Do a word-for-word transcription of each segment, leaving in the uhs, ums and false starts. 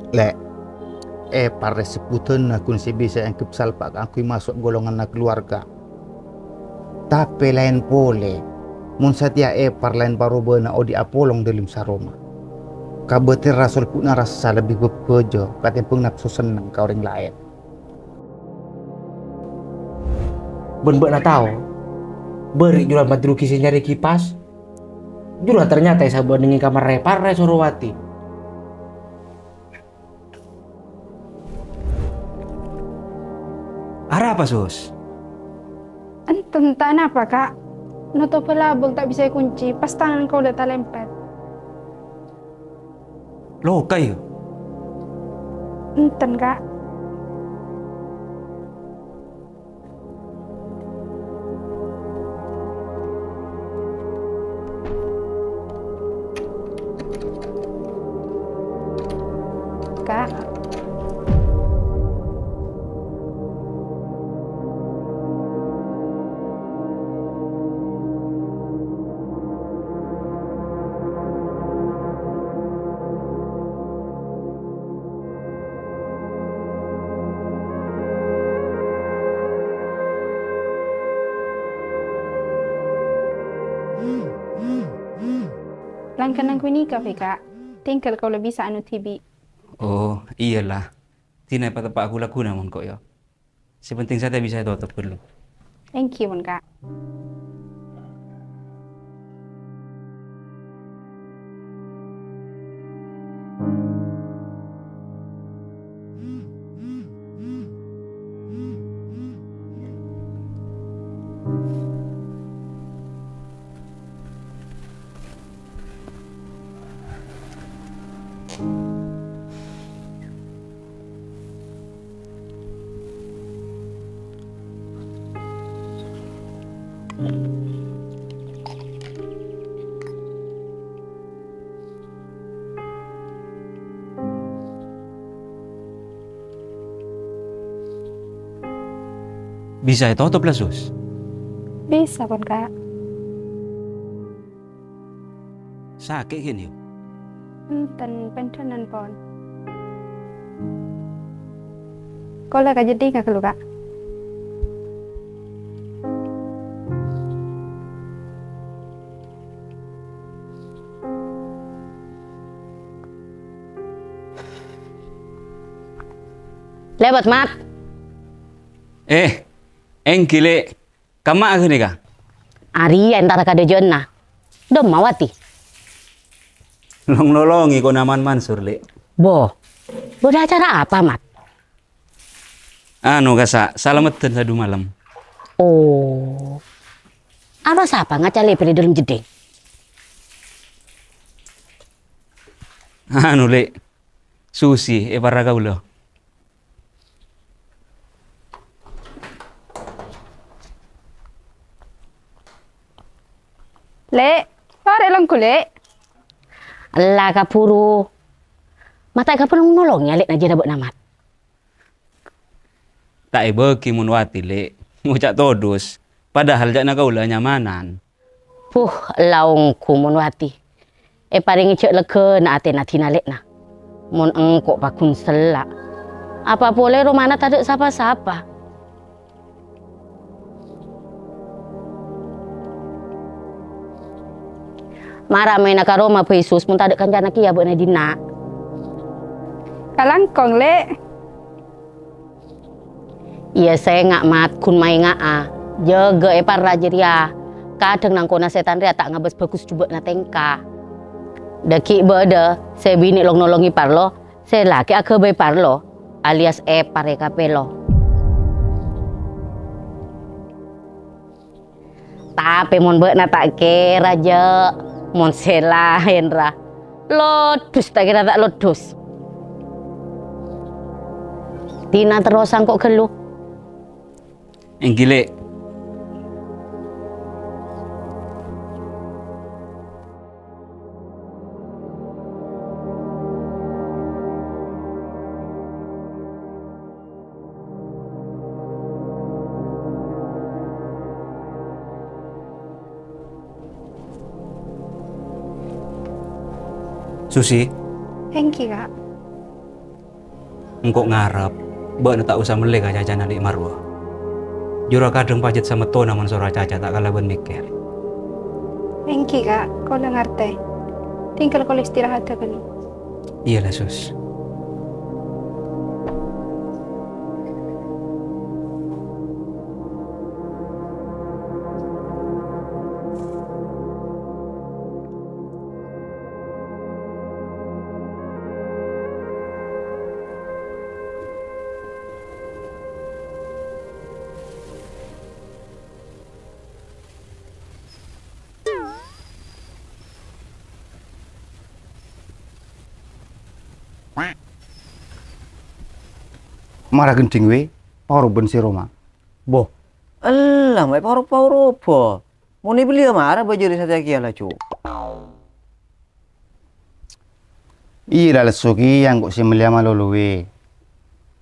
Lè', èpar rè sebbhudhânna ghun sè bisa èangghep salpa' kaangghuy maso' golonganna kalowarga. Tapè laèn polè, mon satèya èpar laèn parobâna odi' apolong dâlem saroma. Kabâtèrra solbu'na rassa lebbi bhâbhâjâ katèmbhâng napso senneng ka orèng laèn. Bân bâ'na tao, bâri' juru madrugi sè nyarè kipas, juru ternyata èsabâ nèng è kamarra èpar rè Sorowati. Arapa, Sus? Enten, ta' napa, Ka'. Notobhâ labâng ta' bisa èkoncè, pas tangan kaulâ talèmpèt. Loka, yâ? Enten, Ka'. Ka'. Langkana ghânèka, Ka'. Tèngghâl kaulâ bisa anu dhibi'. Oh, iyâ la. Dinah èpateppa'a ghu-lagguna mon ko', yâ. Sè penting satèya bisa ètotop ghâllu. Èngghi, mon, Ka'. Bisa ètotop la, Sus? Bisa, pon, Ka'. Sakè' ghi, yâ? Enten, pendhânan, pon. Kaulâ ka jeddhingnga ghâllu, Ka'. Lèbât, Mat. Eh, èngghi, Lè'. Kamma'a ghânèka? Arèya entara ka dâjâna. Dâmma Wati. Long-nolongè konama'an Mansur, Lè'. Bo, bâdâ acara apa, Mat? Anu, kassa', salameddhân sadu malem. Oh. Apa sapa ngacalè bâri' dâlem jeddhing? Anu, Lè'. Susi, èparra kaulâ. Lè', arè' longghu, Lè'. Ella kabhuru. Mata' kabhuru nolongè alè'na jârèya bâ'na, Mat. Ta' èbâghi mon Wati, Lè'. Ngoca' todus. Padahal ca'na kaulâ nyamanan. Puh, ella ongghu mon Wati. Èparèngè jhâ' leghâna atèna dinah alè'na. Mon engko' pagghun sella'. Apa polè romana tadâ' sapa-sapa. Mara maèna ka roma bhâi, Sus, mon tadâ' kancana kèya bâ'na è dinna'. Kalangkong, Lè'. Iyâ, sènga', Mat, ghun maènga'a. Jâgâ èparra jârèya. Kadhâng nangkona sètan rèya ta' ngabâs bhâghus jhubâ'na tèngka. Dâgghi' bâdâ sè binè' long-nolongè parlo, sè lakè aghâbây parlo, alias èparè kapèlo. Tapè mon bâ'na ta' kèra, jâ', mon sè laèn, ra, lodus ta' kèra ta' lodus. Dinah terros sangko' ghâllu. Èngghi, Lè'. Susi. Èngghi, Ka'. Engko' ngarep, bâ'na ta' osa mellè kacacana Lè' Marwa. Jhurâ kadhâng pajhât samettonna mon soro acaca ta' kalabân mèkkèr. Èngghi, Ka', kaulâ ngartè. Tinggal kaulâ istirahadhâ kènè. Iyâ la, Sus. Mara gendhing wè, poro bân sè roma. Bo, ella, mè' poro-poro, bo. Mon èbelliyâ mara bâjâ rè satèya kèya laju. Iyâ la lesso kèya engko' sè mellèya malolo wè.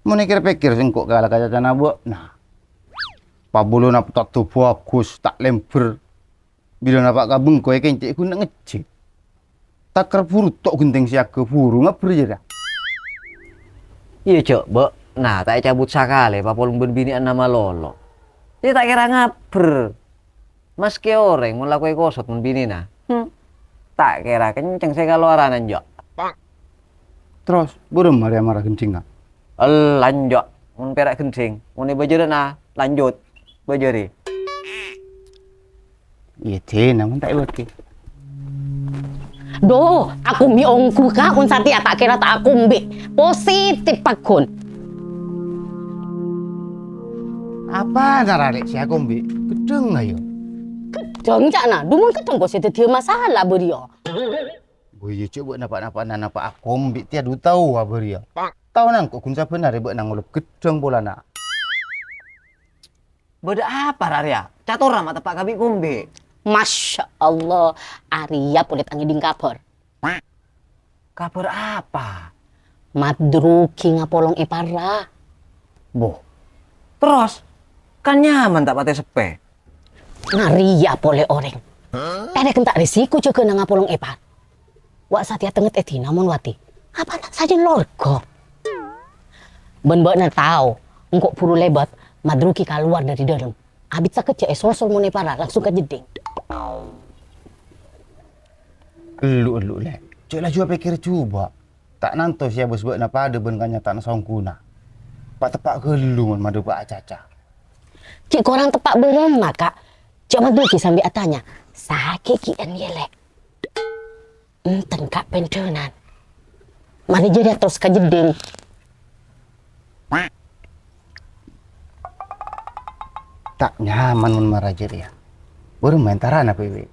Mon èkèr-pèkkèr sèngko' kala kacacana bâ'na. Pabulona ta' bhâghus, ta' lèmbâr. Bilâ napa' ka bengko èkèncè' ghun ngejjhit. Takèr buru to' gendhing sè aghâ buru ngabbher jârèya. Iyâ, jhâ', bâ', na, ta' ècabut sakalè papolong bân binè'anna malolo. Iyâ, ta' kèra ngabbher. Maskè orèng mon lakowè kosot mon binèna. Hmm. Ta' kèra kenceng sè kalowaran, enjâ'. Terros, bârâmma rèya mara gendhingnga? Ella, enjâ'. Mon pèra' gendhing, mon èbâjârâ, na, lanjut. Bâjârè. Iyâ, dina mon ta' èbâghi. Dhu, akombi ongghu, Ka', mon satèya ta' kèra ta' akombi. Positif pagghun. Apa nararè' sè akombi? Ghedhâng, ayo. Ghedhâng, ca'na. Dhu mon ghedhâng kok sè dhâddhiyâ masalah bâriyâ. Boy, jhâ' bâ' napa-napa napa akombi tèya dhu tao bâriyâ. Tao nangko' ghun sabbhân arè bâ'na ngolop ghedhâng polana. Bâdâ apa, ra, rèya? Catorra ma' teppa' kabi' kombi. Masya Allah, arèya polè ta' ngèdhing kabhâr. Kabhâr apa? Madruki ngapolong è para'. Boh. Terros, kan nyaman ta' patè seppè. Arèya polè orèng. Tèrèk enta' resiko jâgâna ngapolong è para'. Wa' satèya tengnget è dina mon wadhi. Apa ta' sajân lorga? Bân bâ'na tao, engko' buru lèbât, Madruki kalowar dâri dâlem. Abit sakejjhâ' èsolsol mon è para', langsung ka jeddhing. Ellu', ellu', Lè'. Jhâ' laju apèkkèr jhubâ'. Ta' nanto sè èabâs bâ'na padâ bân kanyata'anna songghuna. Pa-teppa' ghâllu mon madâpa' acaca. Ghi' korang teppa' bârâmma, Ka'? Jhâ' Madruki sambi atanya, "Sakè' ghi'ân, yâ, Lè'?" Enten, Ka', pendhânan. Marè jârèya terros ka jeddhing. Ta' nyaman mon mara jârèya. Bârâmma èntarana, Bhibhi?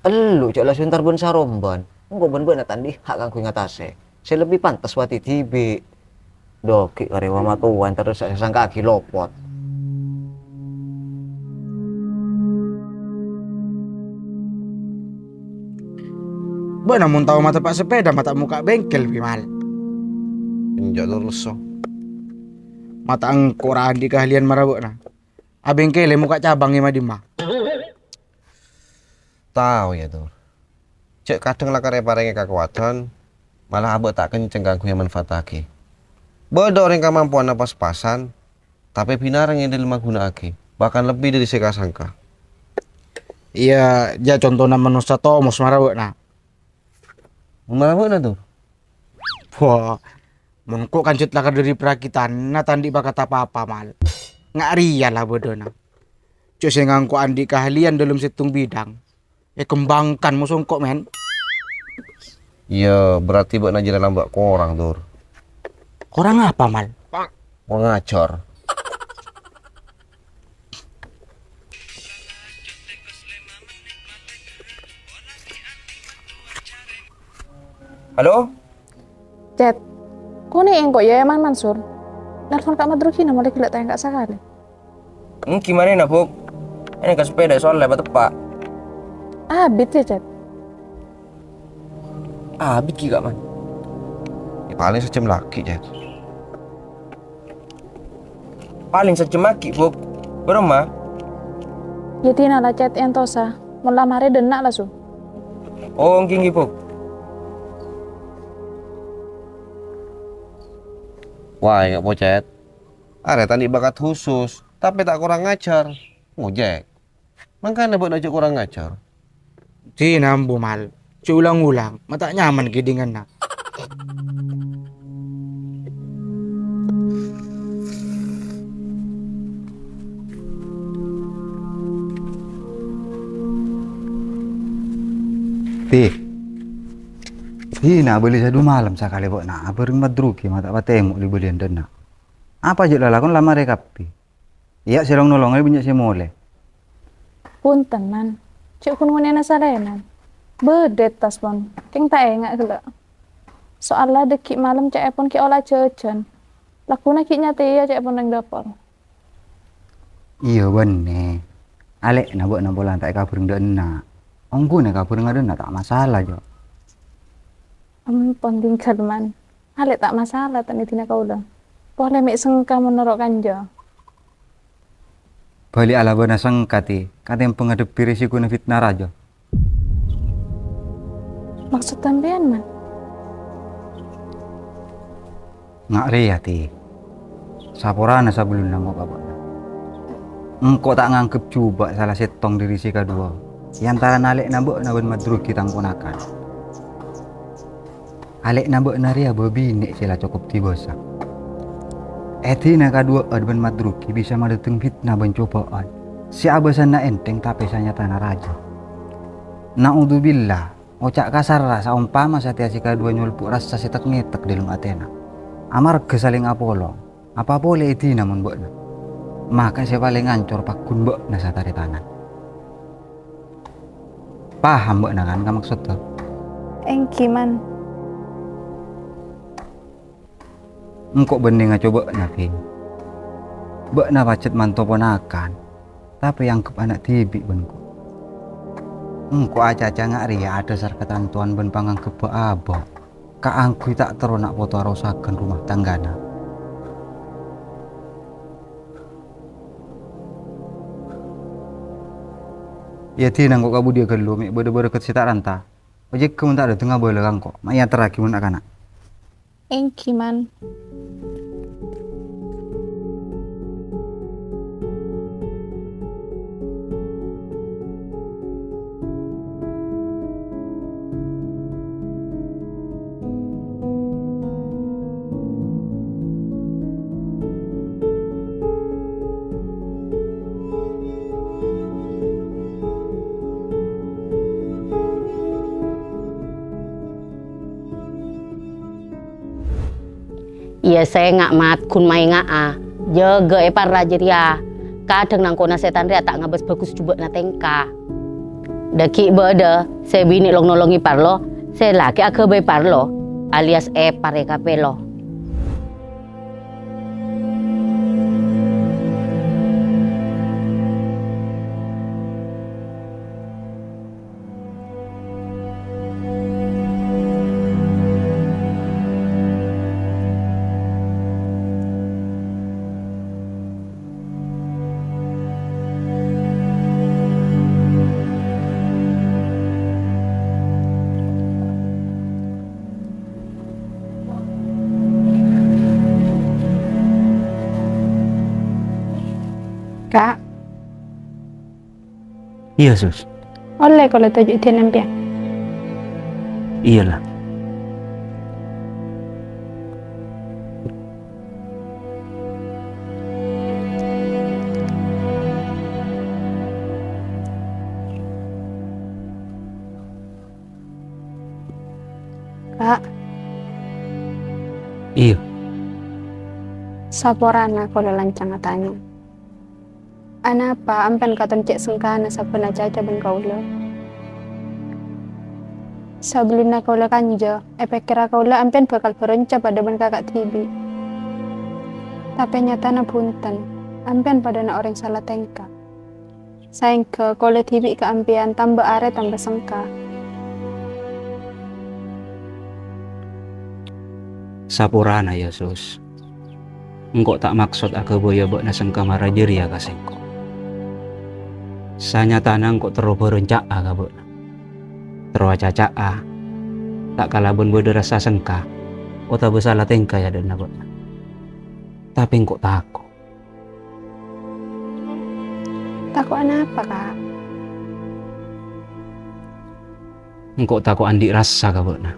Ellu', jhâ' la sèntar bân-sarombân. Engko' bân bâ'na ta' andi' ha' kaangghuy ngatasè. Sè lebbi pantes wadhi dhibi'. Dhogi karè wa matowa entar sè sangkaaghi lopot. Bâ'na mon tao mateppa' sepèda ma' ta' mokka' bengkel, Bimal. Enjâ' terros, so. Ma' ta' engko' ra andi' kaahliyan mara bâ'na. Abengkèlè mokka' cabang è ma-dimma. Tao, yâ, Dur. Jhâ' kadhâng lakar èparèngè kakowadhân, malah abâ' ta' kenceng kaangghuy èmanfaataghi. Bâdâ orèng kamampowanna pas-pasan, tapè binareng è dâlem aghuna'aghi, bahkan lebbi dâri sè èkasangka. Iyâ, jhâ' contona manossa tomos mara bâ'na. Mara bâ'na, Dur? Wah, mon ko' kanjut lakar dâri parakitanna ta' andi' bakat apa-apa, Mal. Nga' rèya la bâdâna. Jhâ' sè ngangko' andi' kaahliyan dâlem sèttong bidhâng. Èkembangkan mosongko', men. Iyâ, berarti bâ'na jârèya lambâ' korang, Dur. Korang apa, Mal? Korang ajhâr. Halo? Cèt. Konè'è engko' yâ, Man Mansur. Nelpon Ka' Madrugina molè ghellâ' ta' èngka' sakalè. Èngghi marèna, Buk. Ènèka sepèda soal lèbât teppa'. Abit yâ, Cèt? Abit ghi, Ka', Man. Yâ, palèng sajhâm laghi, Cèt. Palèng sajhâm aghi', Buk. Bârâmma? Yâ, dina la, Cèt, èantosa. Mon la marè dâ' enna' la, Su. Oh, èngghi, èngghi, Buk. Wah, enggak pocet. Arè ta' andi' bakat khusus, tapè ta' kurang ajar. Ngojek. Mangkana bâ'na jhâ' kurang ajar. Dina ambu mal. Jhâ' ulang-ulang, ma' ta' nyaman ghi' dhingènna. Ti. Dina bâli sadu malem sakalè bâ'na abhâreng madrugi ma' ta' patèmo' li bâliyân dâ' enna'. Apa jhâ' lalakon la marè kabbhi? Iyâ, sè long-nolongè bânnya' sè molè. Ponten, Man. Cè' ghun ngonè'ana salènan. Bâdâ è attas, pon. Kèng ta' enga' ghellâ'. Soalla dâggi' malem ca'èpon ghi' ola jhâjhân. Lagghuna ghi' nyatèya ca'èpon rèng dâpor. Iyâ, bânnè. Alè'na bâ'na polana ta' èkabhâreng dâ' enna'. Ongghuna èkabhâreng dâ' enna' ta' masala, Jo. Ampon tinggal, Man. Alè' ta' masala, ta' nèdina kaulâ. Polè mè' sengka mon noro' kanja. Bâli alabâna sengka, Ti, katèmbhâng ngadhebbhi rèsikona fitna rajâ. Maksod sampèyan, Man? Nga' rèya, Ti. Saporana sabellunna engko' ka bâ'na. Engko' ta' nganggep jhubâ' sala sèttong dhâri sè kaduwâ, è antarana alè'na bâ'na bân madrugi tang ponakan. Alè'na bâ'na rèya bâbinè' sè la cokop dibâsa. È dina kaduwâ'ân bân madrugi bisa madâteng fitna bân cobâ'ân sè abâsanna ènthèng tapè sanyatana rajâ. Na'udzubillah, oca' kasarra saompama satèya sè kaduwâ nyolbu' rassa sè tek-ngètek dâlem atèna. Amarghâ salèng apolong. Apa polè è dina mon bâ'na? Maka sè palèng ancor paggun bâ'na sataretanan. Paham bâ'na, kan, ka maksodda? Èngghi, Man. Engko' bânnè ngacobâ'na, Bhing. Bâ'na pajhât manto ponakan, tapè èangghep ana' dhibi' bân engko'. Engko' acaca nga' rèya adhâsar katantowan bân pangangghep bâ'-abâ'. Kaangghuy ta' terro na' poto arosaghân rumah tanggana. Iyâ, dina engko' ka budiyâ ghâllu, mè' bâdâ bârâkèt sè ta' ranta. Ojhâghâ mon ta' dâteng abâlâ ka engko', ma' èaterraghi mon na'-kana'. Èngghi, Man. Iyâ, sènga', Mat, ghun maènga'a. Jâgâ è parlo jârèya. Kadhâng nangkona sètan rèya ta' ngabâs bhâghus jhubâ'na tèngka. Dâggi' bâdâ sè binè' long-nolongè parlo, sè lakè aghâbây parlo, alias èpar èkapèlo. Ka'. Iyâ, Sus. Ollè kaulâ toju' dhina sampèyan? Iyâ, La. Ka'. Iyâ. Saporana kaulâ lancang atanya. Anapa ampèyan katon cè' sengkana sabbhân acaca bân kaulâ? Sabellunna kaulâ kanja, è pèkkèrra kaulâ ampèyan bhâkal bhârânca padâ bân kaka' dhibi'. Tapè nyatana bhunten, ampèyan padâna orèng sala tèngka. Saèngghâ kaulâ dhibi' ka ampèyan tamba arè tamba sengka. Saporana, yâ, Sus. Engko' ta' maksod aghâbâyâ bâ'na sengka mara jârèya ka sèngko'. Sanyatana engko' terro bhârânca'a ka bâ'na. Terro acaca'a, ta' kalabân bâdâ rassa sengka otabâ sala tèngka è adâ'na bâ'na. Tapè engko' tako'. Tako' anapa, Ka'? Engko' tako' andi' rassa ka bâ'na.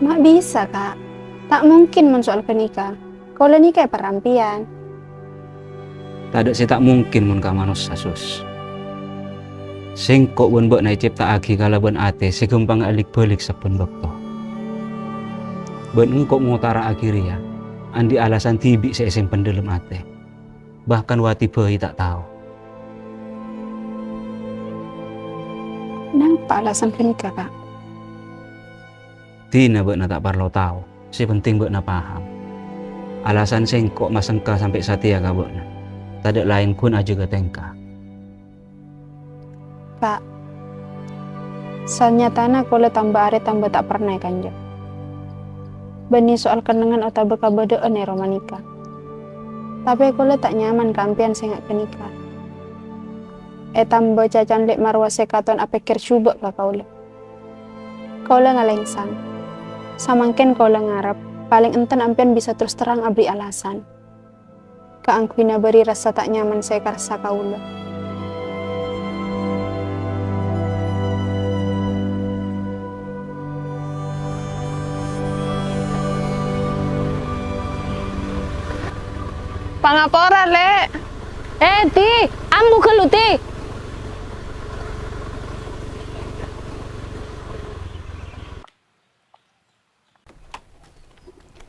Ma' bisa, Ka'. Ta' mungkin mon soal ghânèka. Kaulâ nèka èparèng sampèyan. Tadâ' sè ta' mungkin mon ka manossa, Sus. Sèngko' bân bâ'na ècèpta'aghi kalabân atè sè ghâmpang alik-bâlik sabbhân bâkto. Bân engko' ngotara'aghi rèya, andi' alasan dhibi' sè èsèmpen dhâlem atè. Bahkan wati bhâi ta' tao. Napa alasan ghânèka, Ka'? Dina bâ'na ta' parlo tao, sè penting bâ'na paham. Alasan sèngko' masengka sampè' satèya ka bâ'na, tadâ' laèn ghun ajâgâ tèngka. Ka', sanyatana kaulâ tamba arè tamba ta' parna èkanja. Bânnè soal kennengngan otabâ kabâdâ'ân è roma nèka. Tapè kaulâ ta' nyaman ka sampèyan sè nga' ghânèka. Ètamba cacana lè' marowa sè katon apèkkèr jhubâ' ka kaulâ. Kaulâ ngalèngsang. Samangkèn kaulâ ngarep, palèng enten sampèyan bisa terros terrang aberri' alasan kaangghuy nabâri rassa ta' nyaman sè èkarassa kaulâ. Pangapora, Lè'. Eh, Ti, ambu ghâllu, Ti.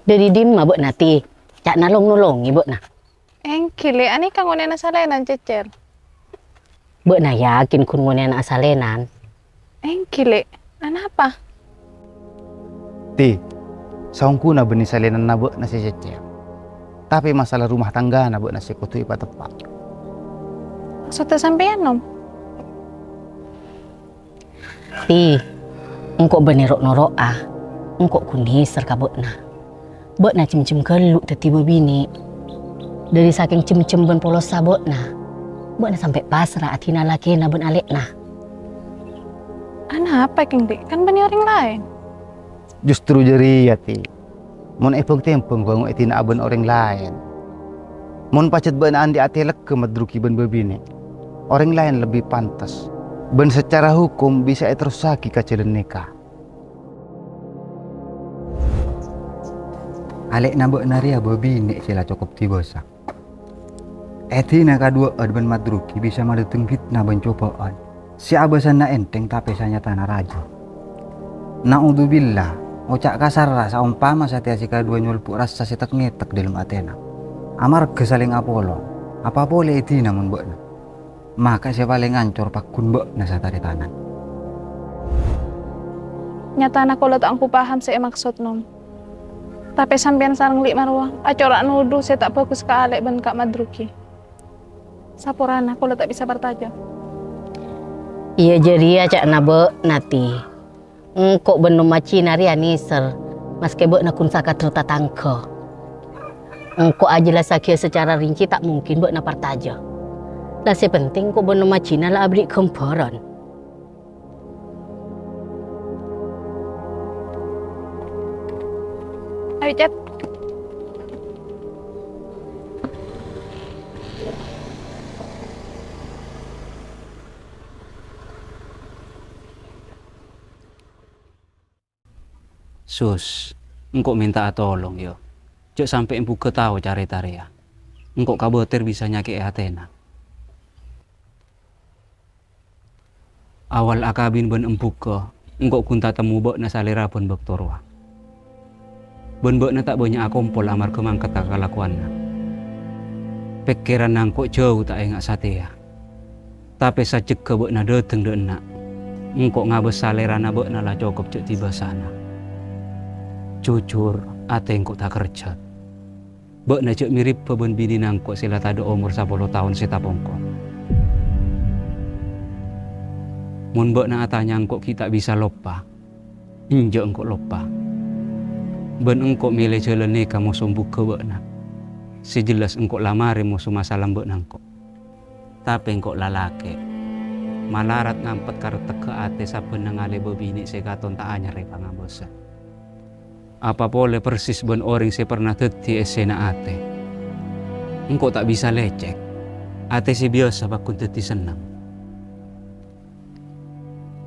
Dhâri dimma bâ'na, Ti? Ca'na long-nolongè bâ'na. Èngghi, Lè', anèka ngonè'ana salènan, Cècèr. Bâ'na yakin ghun ngonè'ana salènan? Èngghi, Lè', anapa? Ti, saongghuna bânnè salènanna bâ'na sè Cècèr. Tapè masalah rumah tanggana bâ'na sè kodhu èpateppa'. Maksodda sampèyan, Nom? Ti, engko' bânnè ro'-noro'a, engko' ghun nèser ka bâ'na. Bâ'na jemjem ghâllu dhâddhi bâbinè'. Dhâri sakèng jemjem bân polossa bâ'na, bâ'na sampè' pasra adina lakèna bân alè'na. Anapa kèng, Dik? Kan bânnè orèng laèn. Justru jârèya, Ti. Mon èbâng-tèmbâng bângo è dina'na bân orèng laèn. Mon pajhât bâ'na andi' atè lega madrugi bân bâbinè', orèng laèn lebbi pantes. Bân sacara hokom bisa èterrossaghi ka jhâlân nèka. Alè'na bâ'na rèya bâbinè' sè la cokop dibâsa. È dina'na kaduwâ'ân bân madrugi bisa madhâteng fitna bân cobâ'ân sè abâsanna ènthèng tapè sanyatana rajâ. Na'udzubillah, oca' kasarra saompama satèya sè kaduwâ nyolbu' rassa sè tek-ngètek dhâlem atèna. Amarghâ salèng apolong, apa polè è dina'na mon bâ'na. Maka sè palèng ancor pagghun bâ'na sataretanan. Nyatana kaulâ ta' ongghu paham sè èmaksod, Nom. Tapè sampèyan sareng Li' marowa acora' nodhu sè ta' bhâghus ka Alè' bân ka madrugi. Saporana kaulâ ta' bisa parcajâ. Iyâ jârèya ca'na bâ'na, Ti. Engko' bân Nom Ajina rèya nèser, maskè bâ'na ghun sakadhâr tatangghâ. Engko' ajhellassaghi sacara rinci ta' mungkin bâ'na parcajâ. La sè penting engko' bân Nom Ajina la aberri' ghâmbhârân. Ayo, Cet. Sus, engko' mènta'a tolong, yâ. Jhâ' sampè' Embughâ tao carèta rèya. Engko' kabâtèr bisa nyakè'è atèna. Awal akabin bân Embughâ, engko' ghun tatemmo bâ'na salèra bân bâkto rowa. Bân bâ'na ta' bânnya' akompol amarghâ mangkaddhâ kalakowanna. Pèkkèranna engko' jhâu ta' enga' satèya. Tapè sajjhegghâ bâ'na dâteng dâ' enna', engko' ngabâs salèrana bâ'na la cokop jhâ' dibâsana. Jujur, atè engko' takerjhât. Bâ'na jhâ' miribbhâ bân binèna engko' sè la tadâ' omor sapolo taon sè tapongkor. Mon bâ'na atanya engko' ghi' ta' bisa loppa, enjâ' engko' loppa. Bân engko' mèlè jhâlân nèka moso Embughâ bâ'na. Sè jelas engko' la marè moso masa lambâ'na engko'. Tapè engko' lalakè', malarat ngampet ka rettegghâ atè sabbhân nangalè bâbinè' sè katon ta' anyar èpangabâsa. Apa polè persis bân orèng sè pernah dhâddhi èssèna atè. Engko' ta' bisa lècèk. Atè sè biyasa pagghun dhâddhi senneng.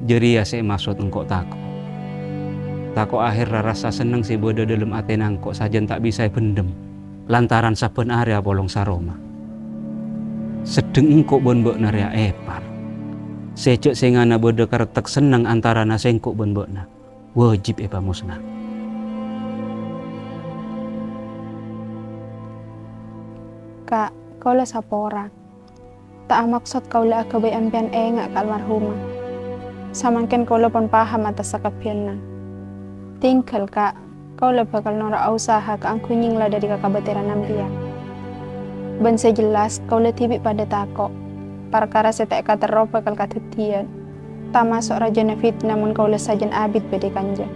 Jârèya sè èmaksod engko' tako'. Tako' aherra rassa senneng sè bâdâ dâlem atèna engko' sajân ta' bisa èbhendhem, lantaran sabbhân arè apolong saroma. Seddheng engko' bân bâ'na rèya èpar. Sè jhâ' sèngana bâdâ karettek senneng antarana sèngko' bân bâ'na, wâjib èpamosna. Ka', kaulâ sapora. Ta' amaksod kaulâ aghâbây empèyan ènga' ka almarhumah. Samangkèn kaulâ pon paham atas sakabbhiyânna. Tinggal, Ka', kaulâ bhâkal noro'a usaha kaangghuy nyèngla dâri kakabâtèran empèyan. Bân sè jelas, kaulâ dhibi' padâ tako', parkara sè ta' èkaterro bhâkal kadhâddhiyân, tamaso' rajâna fitna mon kaulâ sajân abit bâdâ è kanja.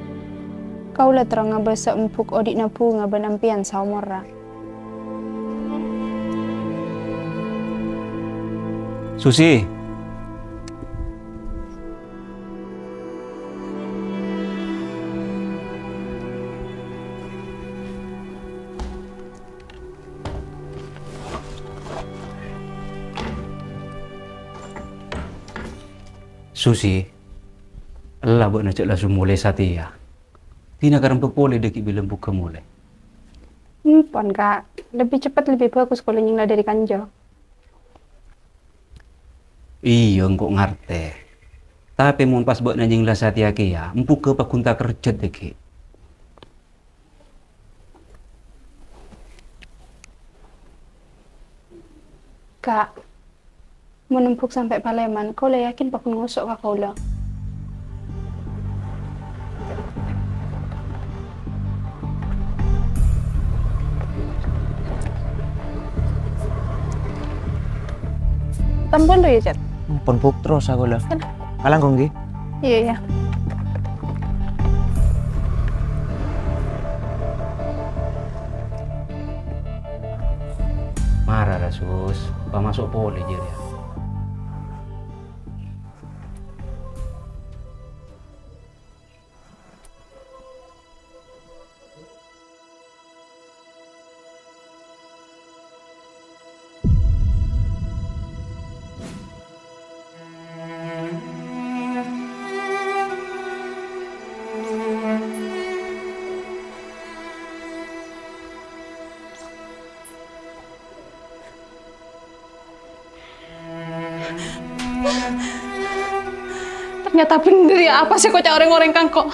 Kaulâ terro ngabâsa embu' odi'na bhunga bân empèyan saomorra. Susi. Susi, ella bâ'na jhâ' langsung molè satèya. Dinah karempa polè dâgghi' bilâ embu'â molè. Empon, Ka'. Lebbi ceppet, lebbi bhâghus kaulâ nyèngla dâri kanja. Iyâ, engko' ngartè. Tapè mon pas bâ'na nyèngla satèya kèya, embu'â pagghun takerjhât dâgghi'. Ka', mon embu' sampè' palèman, kaulâ yakin pagghun ngoso' ka kaulâ. Tambâ lu yâ, Cet? Pon buk terros aku lho. Kan? Kalangkong, Ki? Iyâ, iyâ. Mara, ra, Sus. Pamaso' polè jârèya. Ternyata bhender, yâ, apa sè èkoca' rèng-orèng ka engko'.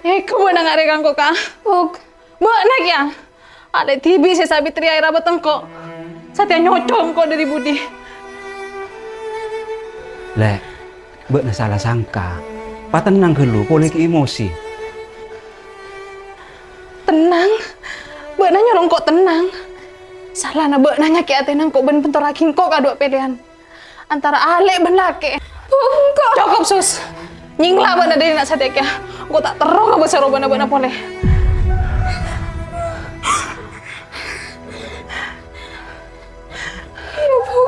Tega bâ'na ngarè' ka engko', Ka'? Buk. Bâ'na kèya. Alè' dhibi' sè Sabitri aèrabât engko'. Satèya nyoco engko' dâri budi. Lè', bâ'na sala sangka. Patennang ghâllu, polè ghi' emosi. Tennang? Bâ'na nyoro engko' tennang? Salana bâ'na nyakè' atèna engko' bân bentorraghi engko' ka duwâ' pèlèyan. Antara alè' bân lakè'. Engko'. Cokop, Sus. Nyèngla bâ'na dâri na' satèya kèya. Engko' ta' terro ngabâsa robâna bâ'na polè. Iyâ, Bu.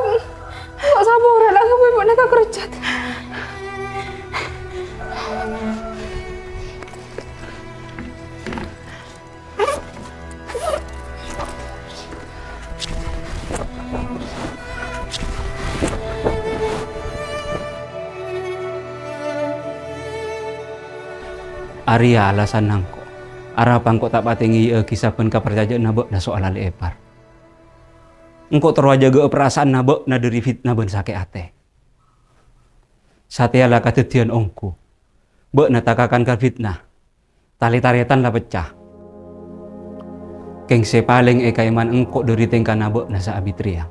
Engko' sapora la, sampai bâ'na takerjhât. Arèya alasanna engko'. Arapa engko' ta' patè ngèya'aghi sabbhân kaparcajâ'ânna bâ'na soal alè' èpar? Engko' terro ajâgâ'â parasaanna bâ'na dâri fitna bân sakè' atè. Satèya la kadhâddhiyân ongghu. Bâ'na takakan ka fitna. Talè-tarètan la pecca. Kèng sè palèng èkaèman engko' dâri tèngkana bâ'na sè abit rèya.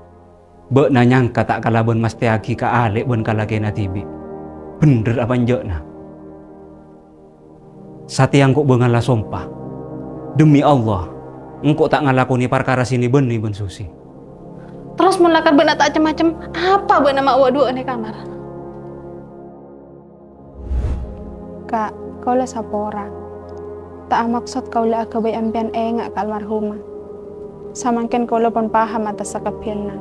Bâ'na nyangka ta' kalabân mastèyaghi ka alè' bân ka lakèna dhibi'. Bhender apa enjâ'na? Satèya engko' bângalla sompa. Demi Allah, engko' ta' ngalakonè parkara sè nè-bânnè bân Susi. Terros mon lakar bâ'na ta' cem-macem, apa bâ'na ma' wâ'-duwâ'ân è kamar? Ka', kaulâ sapora. Ta' amaksod kaulâ aghâbây empèyan ènga' ka almarhumah. Samangkèn kaulâ pon paham atas sakabbhiyânna.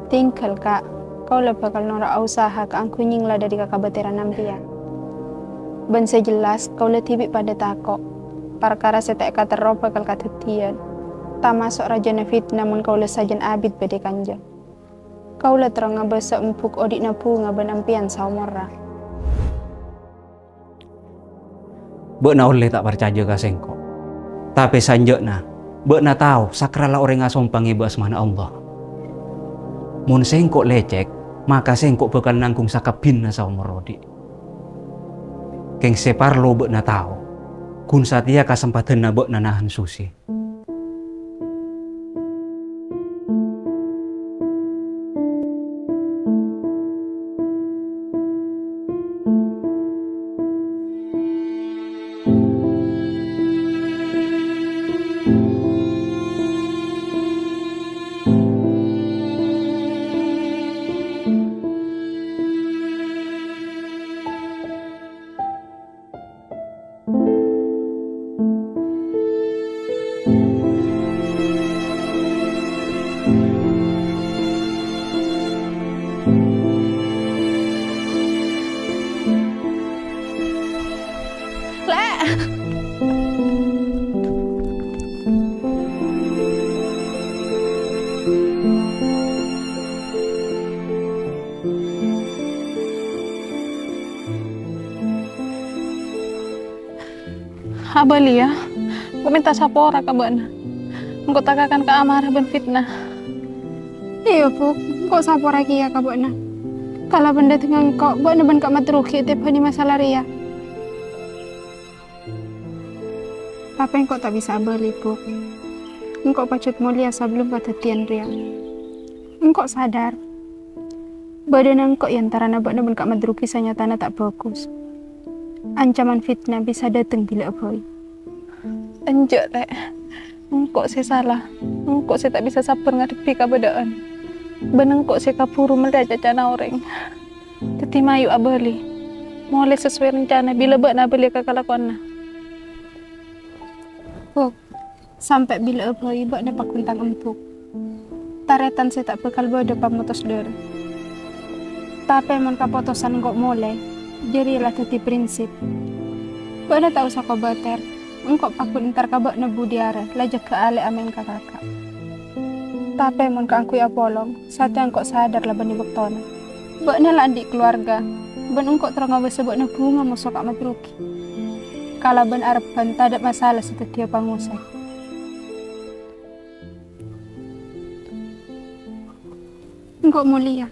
Tinggal, Ka', kaulâ bhâkal noro'a usaha kaangghuy nyèngla dâri kakabâtèran empèyan. Bân sè jelas, kaulâ dhibi' padâ tako'. Parkara sè ta' èkaterro bhâkal kadhâddhiyân, tamaso' rajâna fitna mon kaulâ sajân abit bâdâ è kanja. Kaulâ terro ngabâsa Embuk odi'na bhunga bân empèyan saomorra. Bâ'na ollè ta' parcajâ ka sèngko'. Tapè sanjâ'na, bâ'na tao sakralla orèng asompa ngèbâ asmana Allah. Mon sèngko' lècèk, maka sèngko' bhâkal nanggung sakabbhinna saomor odi'. Kèng sè parlo bâ'na tao, ghun satèya kasempadhânna bâ'na nahan Susi. Lè'. Abâli, yâ, engko' mènta sapora ka bâ'na. Engko' ta' kakan ka amarah bân fitna. Iyâ, Bu', engko' sapora kèya ka bâ'na. Kalabân dâtengnga engko', bâ'na bân Ka' Madrugi ètèbâni masalah rèya. Tapè engko' ta' bisa abâli, Bu'. Engko' pajhât molèya sabellunna kadhâddhiyân rèya. Engko' sadar, bâdâna engko' è antarana bâ'na bân Ka' Madrugi sanyatana ta' bhâghus. Ancaman fitna bisa dâteng bilâ'â bhâi. Enjâ', Lè'. Engko' sè sala. Engko' sè ta' bisa sabbhâr ngadhebbhi kabâdâ'ân. Bân engko' sè kabhuru mellèya cacana orèng. Dhâddhi mayu abâli. Molè sasowai rencana bilâ bâ'na abâliyâ ka kalakowanna. Bu', sampè' bilâ'â bhâi bâ'na èpaghun tang Embuk. Tarètan sè ta' bhâkal bâdâ pamotos dârâ. Tapè mon kapotosan engko' molè, jârèya la dhâddhi prinsip. Bâ'na ta' osa kobâtèr, engko' paghun entar ka bâ'na budi arè, la jâgâ alè' amèn ka kaka'. Tapè mon kaangghuy apolong, satèya engko' sadar la bânnè bâktona. Bâ'na la andi' kalowarga, bân engko' terro ngabâsa bâ'na bhunga moso Ka' Madrugi. Kalabân arebbhân tadâ' masalah sè dhâddhiyâ pangosa. Engko' molèya,